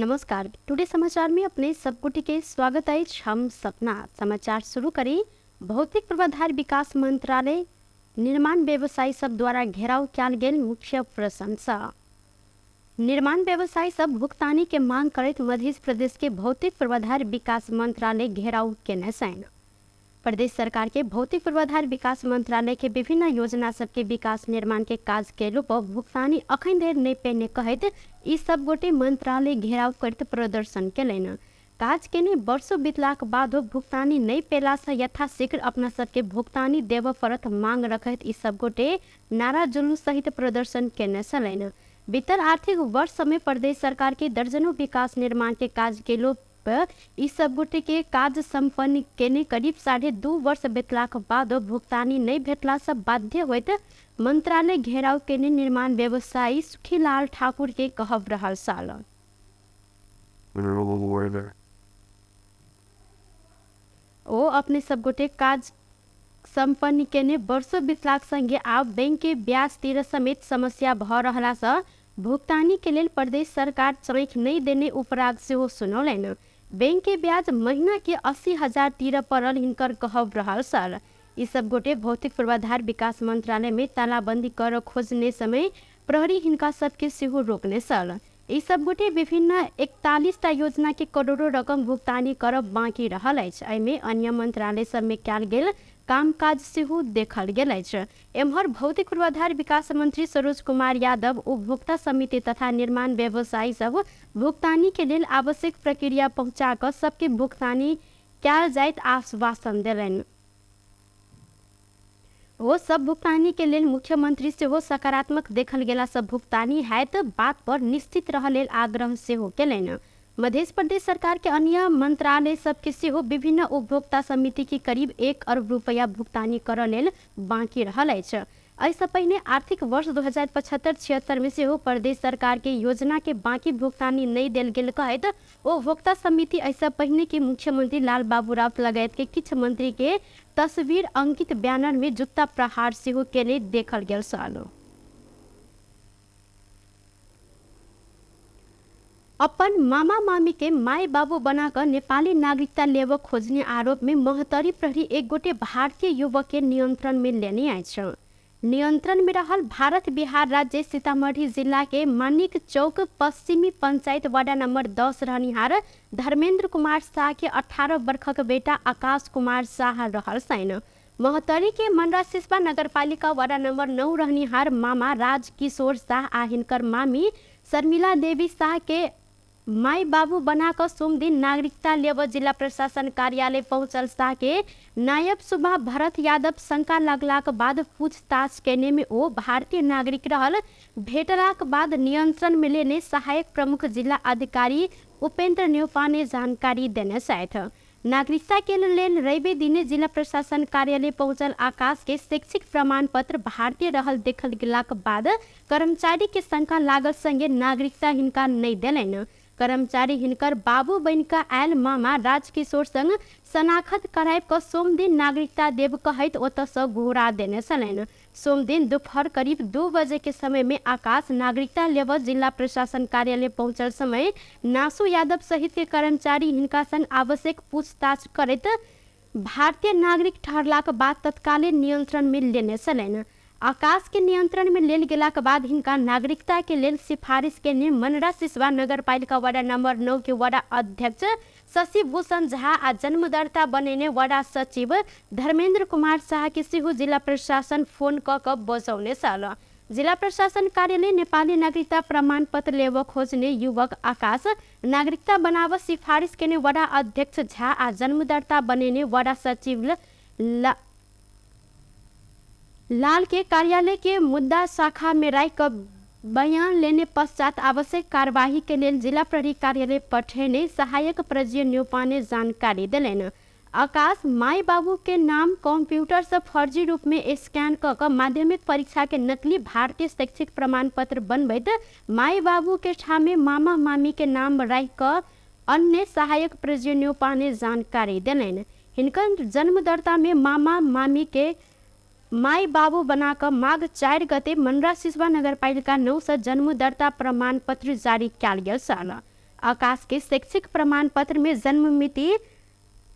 नमस्कार, टुडे समाचार में अपने सब गोटे के स्वागत अछि। हम सपना समाचार शुरू करी। भौतिक पूर्वाधार विकास मंत्रालय निर्माण व्यवसायी सब द्वारा घेराव कयल गेल मुख्य प्रशंसा। निर्माण व्यवसायी सब भुगतानी के मांग करैत मध्य प्रदेश के भौतिक पूर्वाधार विकास मंत्रालय घेराव केने छनि। प्रदेश सरकार के भौतिक पूर्वाधार विकास मंत्रालय के विभिन्न योजना सबके विकास निर्माण के काज केलो पर भुगतानी अखन धरि नहि पेने कहैत ई सब गोटे मंत्रालय घेराव करैत प्रदर्शन केलनि। काज केने वर्षो बीतलाक बादो भुगतानी नहि पेलासँ यथाशीघ्र अपना सबके भुगतानी देबऽ पड़त मांग रखैत ई सब गोटे नारा जुलूस सहित प्रदर्शन केने छलनि। बीतल आर्थिक वर्ष में प्रदेश सरकार के दर्जनों विकास निर्माण के काज केलो पर ई सब गोटे के काज सम्पन्न केने करीब 2.5 वर्ष बीतलाक बादो भुगतानी नहि भेटलासँ बाध्य होइत मंत्रालय घेराव केने निर्माण व्यवसायी सुखीलाल ठाकुर के कहब रहल साल। ओ अपने सब गोटे काज सम्पन्न केने वर्षो बीतलाक संगे आब बैंक के ब्याज तिर समेत समस्या भऽ रहलासँ भुगतानी के लेल प्रदेश सरकार चैख नहि देने उपराग सेहो सुनौलनि। बैंक के ब्याज महीना के 80,000 तिर पड़ल हिनकर कहब रहल सर। ई सब गोटे भौतिक पूर्वाधार विकास मंत्रालय में तालाबंदी कर खोजने समय प्रहरी हिनका सबके सेहो रोकने छल। ई सब गोटे विभिन्न 41टा योजना के करोड़ों रकम भुगतानी करब बाँकी रहल अछि। एहिमे अन्य मंत्रालय सब में कयल गेल कामकाज सेहो देखल गेल अछि। एम्हर भौतिक पूर्वाधार विकास मंत्री सरोज कुमार यादव उपभोक्ता समिति तथा निर्माण व्यवसायी सब भुगतानी के लेल आवश्यक प्रक्रिया पहुँचा कऽ सबके भुगतानी कयल जाइत आश्वासन देलनि। ओ सब भुगतानी के लेल मुख्यमंत्री सेहो सकारात्मक देखल गेला सब भुगतानी हैत बात पर निश्चित रह लेल आग्रह सेहो केलनि। मध्य प्रदेश सरकार के अन्य मंत्रालय सबके सेहो विभिन्न उपभोक्ता समिति के करीब 1 अरब रुपया भुगतानी करऽ लेल बाँकी रहल अछि। एहिसँ पहिने आर्थिक वर्ष 2075-76 में सेहो प्रदेश सरकार के योजना के बाँकी भुगतानी नहि देल गेल कहैत उपभोक्ता समिति एहिसँ पहिने के मुख्यमंत्री लाल बाबू राउत लगायत के किछु मंत्री के तस्वीर अंकित बैनर में जुत्ता प्रहार सेहो केने देखल गेल छल। अपन मामा मामी के माय बाबू बना कऽ नेपाली नागरिकता लेबऽ खोजने आरोप में महोत्तरी प्रहरी एक गोटे भारतीय युवक के नियंत्रण में लेने अछि। नियंत्रण में रहल भारत बिहार राज्य सीतामढ़ी जिला के मानिक चौक पश्चिमी पंचायत वार्ड नंबर 10 रहनिहार धर्मेंद्र कुमार शाह के 18 वर्षक बेटा आकाश कुमार शाह रहल छनि। महोत्तरी के मनरा सिसवा नगरपालिका वार्ड नंबर 9 रहनिहार मामा राज किशोर शाह आ हिनकर मामी शर्मिला देवी शाह के माई बाबू बना कऽ सोमदिन नागरिकता लेबऽ जिला प्रशासन कार्यालय पहुँचल शाह के नायब सुबा भरत यादव शंका लगलाक बाद पूछताछ केने में ओ भारतीय नागरिक रहल भेटलाक बाद नियंत्रण में लेने सहायक प्रमुख जिला अधिकारी उपेंद्र न्यौपाने जानकारी देने छथि। नागरिकता के लेल रवि दिने जिला प्रशासन कार्यालय पहुंचल आकाश के शैक्षिक प्रमाण पत्र भारतीय रहल देखल गेलाक बाद कर्मचारी के शंका लागल संगे नागरिकता हिनका नहि देलनि। कर्मचारी हिनकर बाबू बनि कऽ आयल मामा राजकिशोर संग शनाखत कराबि कऽ सोमदिन नागरिकता देब कहैत ओतऽसँ घुरा देने छलनि। सोमदिन दोपहर करीब 2 बजे के समय में आकाश नागरिकता लेबऽ जिला प्रशासन कार्यालय पहुंचल समय नासु यादव सहित के कर्मचारी हिनका संग आवश्यक पूछताछ करैत भारतीय नागरिक ठहरलाक बाद तत्काले नियंत्रण में लेने छलनि। आकाश के नियंत्रण में लेल गेलाक बाद हिनका नागरिकता के लेल सिफारिश केने मनरा सिसवा नगरपालिका वार्ड नंबर 9 के वार्ड अध्यक्ष शशि भूषण झा आ जन्म दर्ता बनेने वडा सचिव धर्मेंद्र कुमार शाह के सेहो जिला प्रशासन फोन कऽ कऽ बजौने छल। जिला प्रशासन कार्यालय नेपाली नागरिकता प्रमाण पत्र लेबऽ खोजने युवक आकाश नागरिकता बनाबऽ सिफारिश केने वडा अध्यक्ष झा आ जन्म दर्ता बनेने वडा सचिव लाल के कार्यालय के मुद्दा शाखा में राखि कऽ बयान लेने पश्चात आवश्यक कार्यवाही के लेल जिला प्रहरी कार्यालय पठेने सहायक प्रजीय न्यौपाने जानकारी देलनि। आकाश माय बाबू के नाम कंप्यूटर से फर्जी रूप में स्कैन कऽ कऽ माध्यमिक परीक्षा के नकली भारतीय शैक्षिक प्रमाण पत्र बनबैत माय बाबू के ठामे मामा मामी के नाम राखि कऽ अन्य सहायक प्रजीय न्यौपाने जानकारी देलनि। हिनकर जन्म दर्ता में मामा मामी के माय बाबू बना कऽ माघ 4 गते मनरा सिसवा नगरपालिका 9 सँ जन्म दर्ता प्रमाण पत्र जारी कयल गेल छल। आकाश के शैक्षिक प्रमाण पत्र में जन्म मिति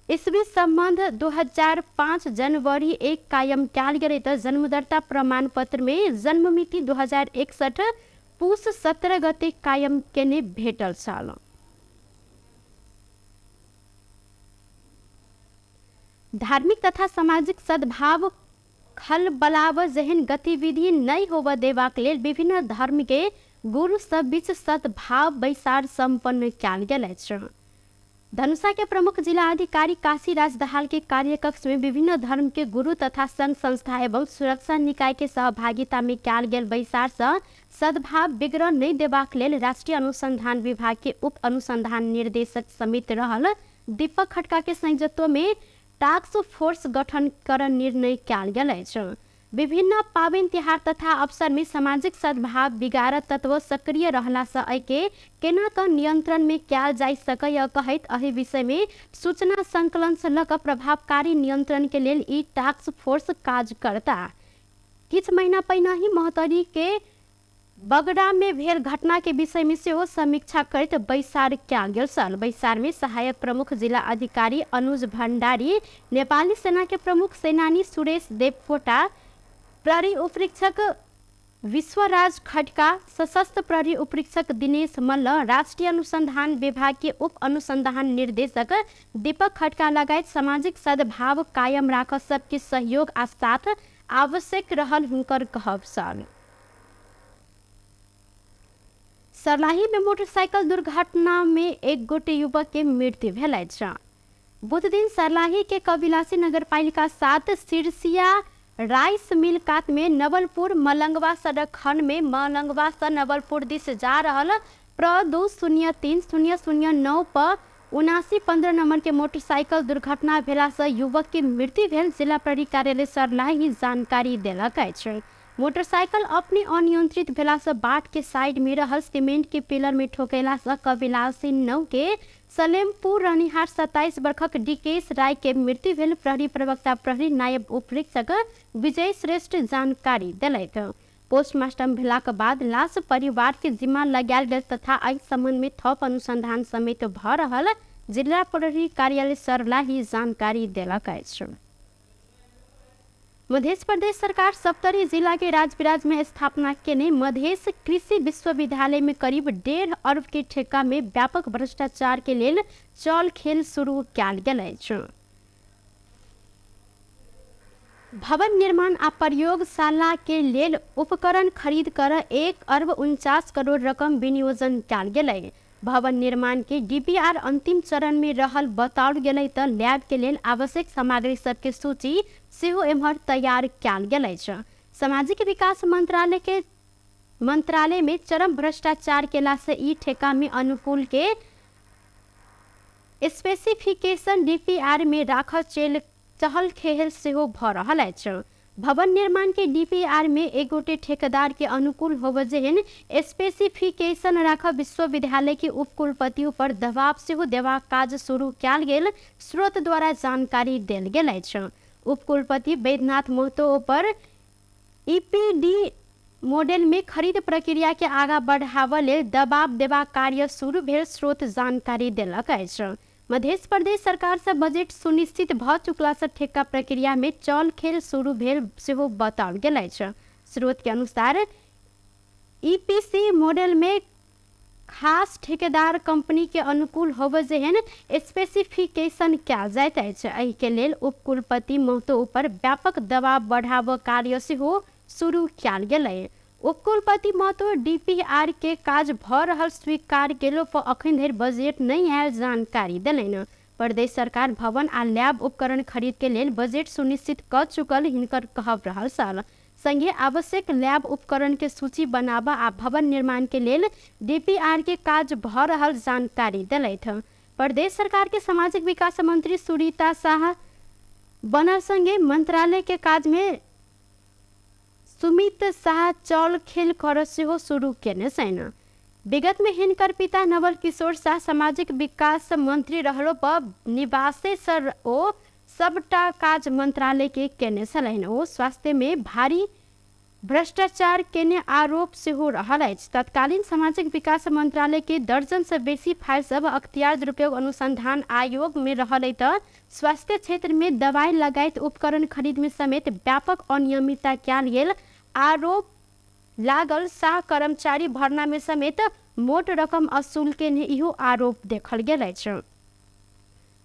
ईस्वी सम्बन्ध 2005 जनवरी 1 कायम कयल गेलै तऽ जन्मदर्ता प्रमाण पत्र में जन्म मिति 2061 पुस 17 गते कायम केने भेटल छल। धार्मिक तथा सामाजिक सद्भाव खलबलाव जेहन गतिविधि नहि होबय देबाक लेल विभिन्न धर्म के गुरु सब बीच सद्भाव बैसार सम्पन्न कयल गेल अछि। धनुषा के प्रमुख जिला अधिकारी काशीराज दाहाल के कार्यकक्ष में विभिन्न धर्म के गुरु तथा संघ संस्था एवं सुरक्षा निकाय के सहभागिता में कयल गेल बैसार सँ सद्भाव बिगड़ नहि देबाक लेल राष्ट्रीय अनुसंधान विभाग के उप अनुसंधान निर्देशक समिति रहल दीपक खड्का के संयोजकत्व में टास्क फोर्स गठन कर निर्णय कयल गेल अछि। विभिन्न पाबनि तिहार तथा अवसर में सामाजिक सद्भाव बिगाड़ तत्व सक्रिय रहला सँ एहिके केना क नियंत्रण में कयल जा सकैए कहैत एहि विषय में सूचना संकलन सँ लऽ कऽ प्रभावकारी नियंत्रण के लेल ई टास्क फोर्स काज करता। किछु महीना पहिने ही महोत्तरी के बगड़ा में भेल घटना के विषय में सेहो समीक्षा करैत बैसार कयल गेल छल। बैसार में सहायक प्रमुख जिला अधिकारी अनुज भंडारी, नेपाली सेना के प्रमुख सेनानी सुरेश देवकोटा, प्रहरी उपरीक्षक विश्वराज खड्का, सशस्त्र प्रहरी उपरीक्षक दिनेश मल्ल, राष्ट्रीय अनुसंधान विभाग के उप अनुसंधान निर्देशक दीपक खड्का लगायत सामाजिक सद्भाव कायम राख सबके सहयोग आ साथ आवश्यक रहल हुनकर कहब छल। सर्लाही में मोटरसाइकिल दुर्घटना में एक गोटे युवक के मृत्यु भेल अछि। बुधदिन सर्लाही के कबिलासी नगरपालिका 7 सिरसिया राइस मिल कात में नवलपुर मलंगवा सड़क खंड में मलंगवा से नवलपुर दिस जा रहल प्र 203 0 0 9 पर 7915 नंबर के मोटरसाइकिल दुर्घटना भेला से युवक के मृत्यु भेल जिला प्रहरी कार्यालय सर्लाही जानकारी देलक अछि। मोटरसाइकिल अपने अनियंत्रित भेला से बाट के साइड में रहल सीमेंट के पिलर में ठोकेला से कबिलासी 9 के सलेमपुर रहनिहार 27 वर्षक डिकेश राय के मृत्यु भेल प्रहरी प्रवक्ता प्रहरी नायब उपरीक्षक विजय श्रेष्ठ जानकारी देलथि। पोस्टमार्टम भेलाक बाद लाश परिवार के जिम्मा लगायल गेल तथा एहि संबंध में थप अनुसंधान समेत भ रहल जिला प्रहरी कार्यालय सर्लाही जानकारी देलक अछि। मध्य प्रदेश सरकार सप्तरी जिला के राजविराज में स्थापना केने मधेश कृषि विश्वविद्यालय में करीब 1.5 अरब के ठेका में व्यापक भ्रष्टाचार के लेल चल खेल शुरू कयल गेल अछि। भवन निर्माण आ प्रयोगशाला के लेल उपकरण खरीद कर 1 अरब 49 करोड़ रकम विनियोजन कयल गेलै। भवन निर्माण के डीपीआर अंतिम चरण में रहल बताओल गेलै तऽ लैब के लेल आवश्यक सामग्री सबके सूची सेहो एम्हर तैयार कयल गेल अछि। सामाजिक विकास मंत्रालय में चरम भ्रष्टाचार केला से ई ठेका में अनुकूल के स्पेसिफिकेशन डीपीआर में राखल चहल खेहल सेहो भऽ रहल अछि। भवन निर्माण के डीपीआर में एक गोटे ठेकेदार के अनुकूल होब जेहन स्पेसिफिकेशन राख विश्वविद्यालय के उपकुलपति पर दबाव सेहो देबाक काज शुरू कयल गेल स्रोत द्वारा जानकारी देल गेल अछि। उपकुलपति वैद्यनाथ महतो पर ईपीडी मॉडल में खरीद प्रक्रिया के आगा बढ़ाबऽ लेल दबाव देबाक कार्य शुरू भेल स्रोत जानकारी देलक अछि। मध्य प्रदेश सरकार से बजट सुनिश्चित भ चुकला से ठेका प्रक्रिया में चल खेल शुरू भेल सेहो बताओल गेल अछि। स्रोत के अनुसार ईपीसी मॉडल में खास ठेकेदार कंपनी के अनुकूल होब जेहन स्पेसिफिकेशन कयल जाइत अछि। एहि के लेल उपकुलपति महतो ऊपर व्यापक दबाव बढ़ाबऽ कार्य सेहो शुरू कयल गेलै। उपकुलपति महतो डीपीआर के काज भऽ रहल स्वीकार केलो पर अखन धरि बजट नहि आयल जानकारी देलनि। प्रदेश सरकार भवन आ लैब उपकरण खरीद के लेल बजट सुनिश्चित कऽ चुकल हिनकर कहब रहल छल। संगे आवश्यक लैब उपकरण के सूची बनाबऽ आ भवन निर्माण के लेल डीपीआर के काज भऽ रहल जानकारी देलथि। प्रदेश सरकार के सामाजिक विकास मंत्री सुरीता शाह बनल संगे मंत्रालय के काज में सुमित शाह चल खेल कर सेहो शुरू केने छनि। विगत में हिनकर पिता नवल किशोर शाह सामाजिक विकास मंत्री रहलो पर निवासे सर ओ सबटा काज मंत्रालय के केने छलनि। ओ स्वास्थ्य में भारी भ्रष्टाचार केने आरोप सेहो रहल अछि। तत्कालीन सामाजिक विकास मंत्रालय के दर्जन से बेसी फाइल सब अख्तियार दुरुपयोग अनुसंधान आयोग में रहल त स्वास्थ्य क्षेत्र में दवाई लगायत उपकरण खरीद में समेत व्यापक अनियमितता कयल गेल आरोप लागल। शाह कर्मचारी भर्ना में समेत मोट रकम असूल केने इहो आरोप देखल गेल अछि।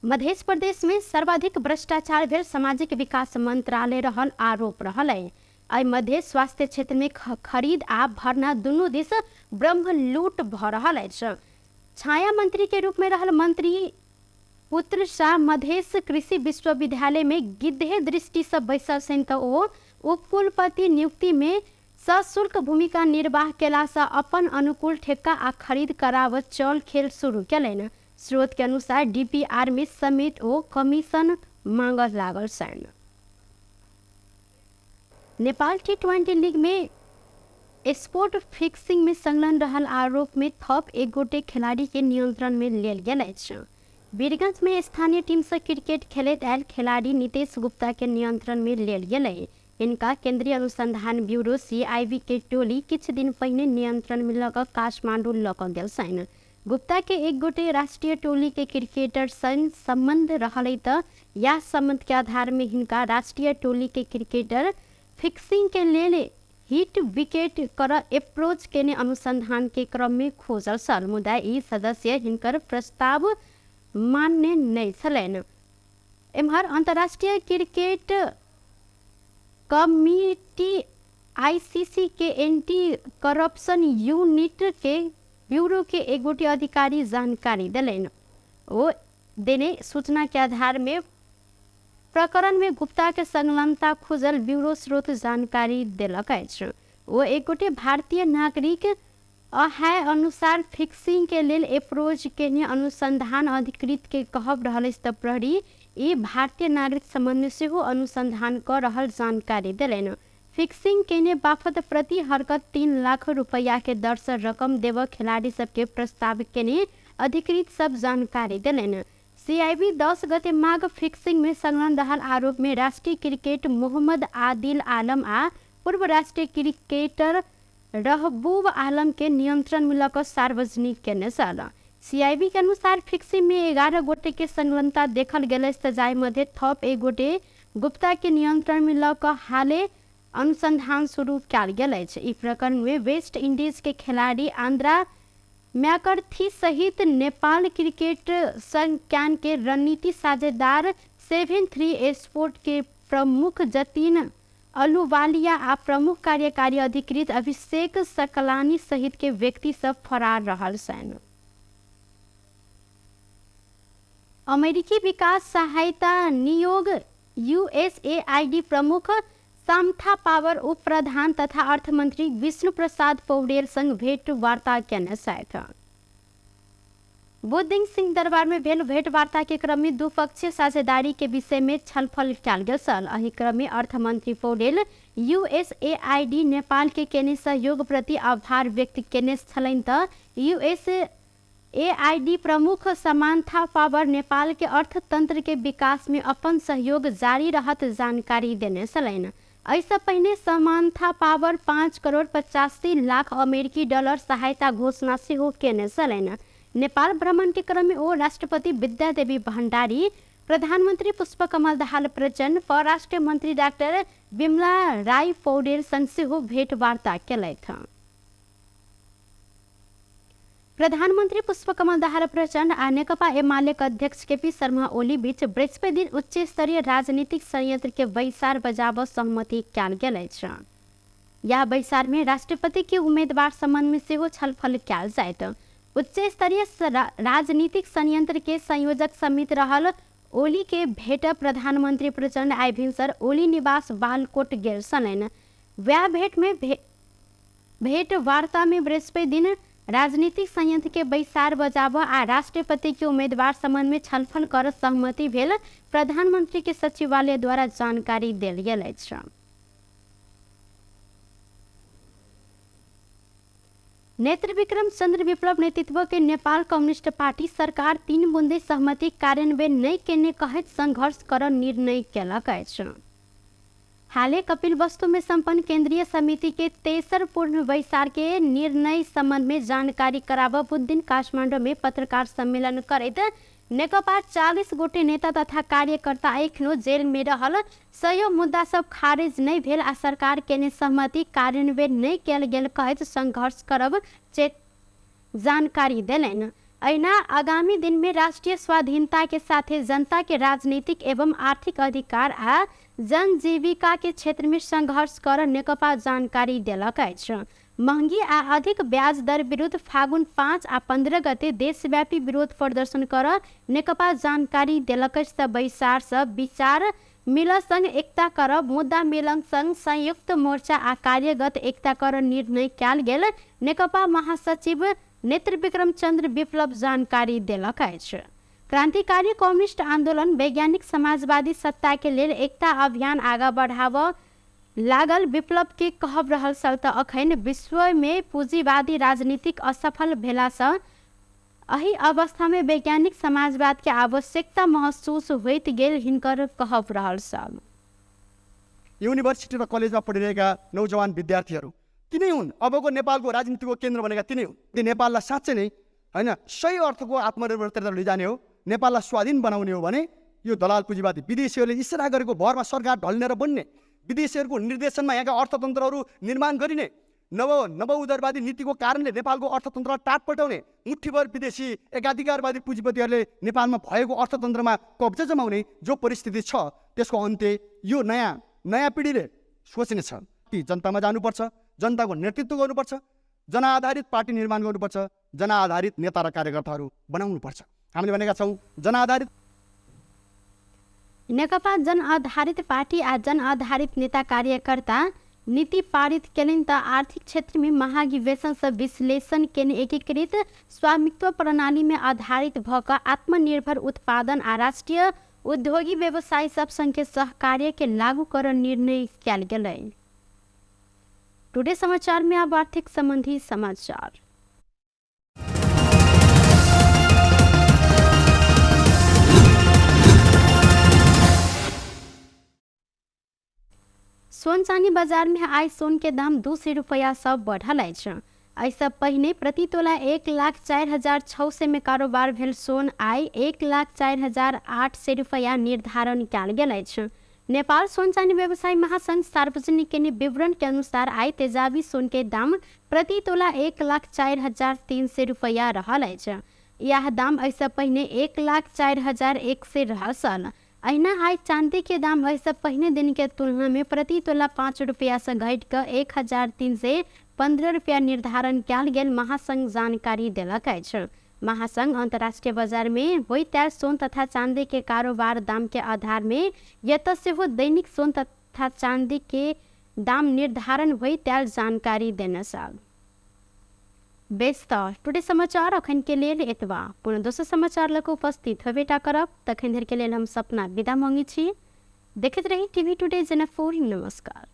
मध्य प्रदेश में सर्वाधिक भ्रष्टाचार भेल सामाजिक विकास मंत्रालय रहल आरोप रहल है। एहि मध्य स्वास्थ्य क्षेत्र में खरीद आ भर्ना दुनू दिस ब्रह्म लूट भ रहल अछि। छाया मंत्री के रूप में रहल मंत्री पुत्र शाह मधेश कृषि विश्वविद्यालय में गिद्धे दृष्टि से बैसल छनि त ओ उपकुलपति नियुक्ति में सशुल्क भूमिका निर्वाह केलासँ अपन अनुकूल ठेक्का आ खरीद करावत चल खेल शुरू केलनि। स्रोत के अनुसार डीपीआर में समेत ओ कमीशन मांगल लागल छनि। नेपाल टी20 लीग में स्पोर्ट फिक्सिंग में संलग्न रहल आरोप में थप एक गोटे खिलाड़ी के नियंत्रण में लेल गेल अछि। वीरगंज में स्थानीय टीम से क्रिकेट खेलैत आयल खिलाड़ी नितेश गुप्ता के नियंत्रण में लेल गेलै। इनका केंद्रीय अनुसंधान ब्यूरो सीआईबी के टोली किछु दिन पहिने नियंत्रण में लऽ कऽ काठमांडू लऽ कऽ गेल छनि। गुप्ता के एक गोटे राष्ट्रीय टोली के क्रिकेटर संग संबंध रहल त यह संबंध के आधार में हिनका राष्ट्रीय टोली के क्रिकेटर फिक्सिंग के लेल हिट विकेट कर अप्रोच केने अनुसंधान के क्रम में खोजल छल, मुदा ई सदस्य हिनकर प्रस्ताव मान्य नहि छलनि। एम्हर अंतर्राष्ट्रीय क्रिकेट कमिटी आईसीसी के एंटी करप्शन यूनिट के ब्यूरो के एक गोटे अधिकारी जानकारी देलनि। ओ देने सूचना के आधार में प्रकरण में गुप्ता के संलग्नता खोजल ब्यूरो स्रोत जानकारी देलक अछि। ओ एक गोटे भारतीय नागरिक अहाय अनुसार फिक्सिंग के लेल अप्रोच केने अनुसंधान अधिकृत के कहब रहल अछि त प्रहरी ई भारतीय नागरिक संबंध में सेहो अनुसंधान क रहल जानकारी देलनि। फिक्सिंग केने बापत प्रति हरकत 3 लाख रुपया के दर से रकम देव खिलाड़ी सबके प्रस्ताव केने अधिकृत सब जानकारी देलनि। सीआईबी 10 गते माघ फिक्सिंग में संलग्न रहल आरोप में राष्ट्रीय क्रिकेट मोहम्मद आदिल आलम आ पूर्व राष्ट्रीय क्रिकेटर रहबूब आलम के नियंत्रण में लऽ सार्वजनिक केने छल। सीआईबी के अनुसार फिक्सिंग में 11 गोटे के संलग्नता देखल गेल अछि त जाहि मध्य थप एक गोटे गुप्ता के नियंत्रण में लऽ कऽ हाले अनुसंधान शुरू कयल गेल अछि। ई प्रकरण में वेस्ट इंडीज के खिलाड़ी आंद्रा मैकर्थी सहित नेपाल क्रिकेट संघ can के रणनीति साझेदार 73 स्पोर्ट के प्रमुख जतीन अलुवालिया आ प्रमुख कार्यकारी अधिकृत अभिषेक सकलानी सहित के व्यक्ति सब फरार रहल छनि। अमेरिकी विकास सहायता नियोग यूएसएआईडी प्रमुख सामथा पावर उप प्रधान तथा अर्थमंत्री विष्णु प्रसाद पौडेल संग भेंटवार्ता केने छथि। बुध दिन सिंह दरबार में भेल भेंटवार्ता के क्रम में द्विपक्षीय साझेदारी के विषय में छलफल कयल गेल छल। एहि क्रम में अर्थमंत्री पौडेल यूएसएआईडी नेपाल के केने सहयोग प्रति आभार व्यक्त केने छलनि त यूएसएआईडी प्रमुख समांथा पावर नेपाल के अर्थतंत्र के विकास में अपन सहयोग जारी रहत जानकारी देने छलनि। एहिसँ पहिने समांथा पावर 5 करोड़ 85 लाख अमेरिकी डॉलर सहायता घोषणा सेहो केने छलनि। नेपाल भ्रमण के क्रम में ओ राष्ट्रपति विद्यादेवी भण्डारी, प्रधानमन्त्री पुष्पकमल दाहाल प्रचण्ड, परराष्ट्र मन्त्री डाक्टर बिमला राई पौडेल संग सेहो भेंटवार्ता केलथि। प्रधानमन्त्री पुष्पकमल दाहाल प्रचण्ड आ नेकपा एमालेक अध्यक्ष केपी शर्मा ओली बीच बृहस्पति दिन उच्च स्तरीय राजनीतिक संयंत्र के बैसार बजाब सहमति कयल गेल अछि। यह बैसार में राष्ट्रपति के उम्मीदवार संबंध में सेहो छलफल कयल जायत। उच्च स्तरीय राजनीतिक संयंत्र के संयोजक समिति रहल ओली के भेंट प्रधानमंत्री प्रचण्ड आइ भिनसर ओली निवास बालकोट गेल छलनि। वएह भेंट में भेंट वार्ता में बृहस्पति दिन राजनीतिक संयंत्र के बैसार बजाब आ राष्ट्रपति के उम्मीदवार संबंध में छलफल कर सहमति भेल प्रधानमंत्री के सचिवालय द्वारा जानकारी देल गेल अछि। नेत्र विक्रम चंद्र विप्लव नेतृत्व के नेपाल कम्युनिस्ट पार्टी सरकार 3 बुंदे सहमति कार्यान्वयन नहि केने कहैत संघर्ष कर निर्णय केलक अछि। हाले कपिलवस्तु में संपन्न केंद्रीय समिति के तेसर पूर्ण बैसार के निर्णय संबंध में जानकारी कराब बुध दिन काठमाडौँ में पत्रकार सम्मेलन करैत नेकपा 40 गोटे नेता तथा कार्यकर्ता एखनो जेल में रहल सयो मुद्दा सब खारिज नहि भेल आ सरकार केने सहमति कार्यान्वयन नहि कयल गेल कहैत संघर्ष करब जानकारी देलनि। अहिना आगामी दिन में राष्ट्रीय स्वाधीनता के साथे जनता के राजनीतिक एवं आर्थिक अधिकार आ जनजीविका के क्षेत्र में संघर्ष कर नेकपा जानकारी देलक अछि। महंगी आ अधिक ब्याज दर विरुद्ध फागुन 5 आ 15 गते देशव्यापी विरोध प्रदर्शन कर नेकपा जानकारी देलक अछि। त बैसार सँ विचार मिल संग एकता करब मुद्दा मिलन संग संयुक्त मोर्चा आ कार्यगत एकता कर निर्णय कयल गेल नेकपा महासचिव नेत्र विक्रम चंद्र विप्लव जानकारी देलक अछि। क्रांतिकारी कम्युनिस्ट आंदोलन वैज्ञानिक समाजवादी सत्ता के लेल एकता अभियान आगा बढ़ाव लागल विप्लव के कहब रहल छल। त अखन विश्व में पूंजीवादी राजनीतिक असफल भेला सँ एहि अवस्था में वैज्ञानिक समाजवाद के आवश्यकता महसूस होइत गेल हिनकर कहब रहल छल। युनिभर्सिटी र कलेजमा पढिरहेका नौजवान विद्यार्थीहरू तिनै हुन् अबको नेपालको राजनीतिको केन्द्र बनेका तिनै हुन्। ती नेपाललाई साँच्चै नै हैन सही अर्थको आत्मनिर्भरतातिर लैजाने हो, नेपाललाई स्वाधीन बनाउने हो भने यो दलाल पुँजीवादी विदेशीहरूले इसारा गरेको भरमा सरकार ढल्नेर बन्ने, विदेशीहरूको निर्देशनमा यहाँका अर्थतन्त्रहरू निर्माण गरिने, नव उदारवादी नीतिको कारणले नेपालको अर्थतन्त्र टाट पटाउने, मुठीभर विदेशी एकाधिकारवादी पुँजीपतिहरूले नेपालमा भएको अर्थतन्त्रमा कब्जा जमाउने जो परिस्थिति छ त्यसको अन्त्य यो नयाँ नयाँ पिँढीले सोच्नेछ। ती जनतामा जानुपर्छ, जनताको नेतृत्व गर्नुपर्छ, जनआधारित पार्टी निर्माण गर्नुपर्छ, जनआधारित नेता र कार्यकर्ताहरू बनाउनुपर्छ। हामीले भनेका छौँ जनआधारित नेकपा जनआधारित पार्टी आ जनआधारित नेता कार्यकर्ता नीति पारित केलनि त आर्थिक क्षेत्र में महाधिवेशन सँ विश्लेषण केने एकीकृत स्वामित्व प्रणाली में आधारित भ क आत्मनिर्भर उत्पादन आ राष्ट्रीय उद्योगी व्यवसायी सब संगे सहकार्य के लागू कर निर्णय कयल गेलै। टुडे समाचार में अब आर्थिक संबंधी समाचार। सोन चानी बाजार में आइ सोन के दाम 200 रुपया सब बढ़ल अछि। एहिसँ पहिने प्रति तोला 1,04,600 में कारोबार भेल सोन आइ 1,04,800 रुपया निर्धारण कयल गेल अछि। नेपाल सोन चानी व्यवसायी महासंघ सार्वजनिक केने विवरण के अनुसार आइ तेजाबी सोन के दाम प्रति तोला 1,04,300 रुपया रहल अछि। यह दाम एहिसँ पहिने 1,04,100 रहल छल। अहिना आइ चांदी के दाम एहिसँ पहिने दिन के तुलना में प्रति तोला 5 रुपया से घटि कऽ 1,315 रुपया निर्धारण कयल गेल महासंघ जानकारी देलक अछि। महासंघ अंतर्राष्ट्रीय बाजार में होइत आयल सोन तथा चांदी के कारोबार दाम के आधार में एतय सेहो दैनिक सोन तथा चांदी के दाम निर्धारण होइत आयल जानकारी देने छल। बेस त टुडे समाचार अखन के लेल एतबा। पुनः दोसर समाचार लऽ कऽ उपस्थित होबेटा करब। तखन धरि के लेल हम सपना विदा मांगै छी। देखैत रही टीवी टुडे जनकपुर। नमस्कार।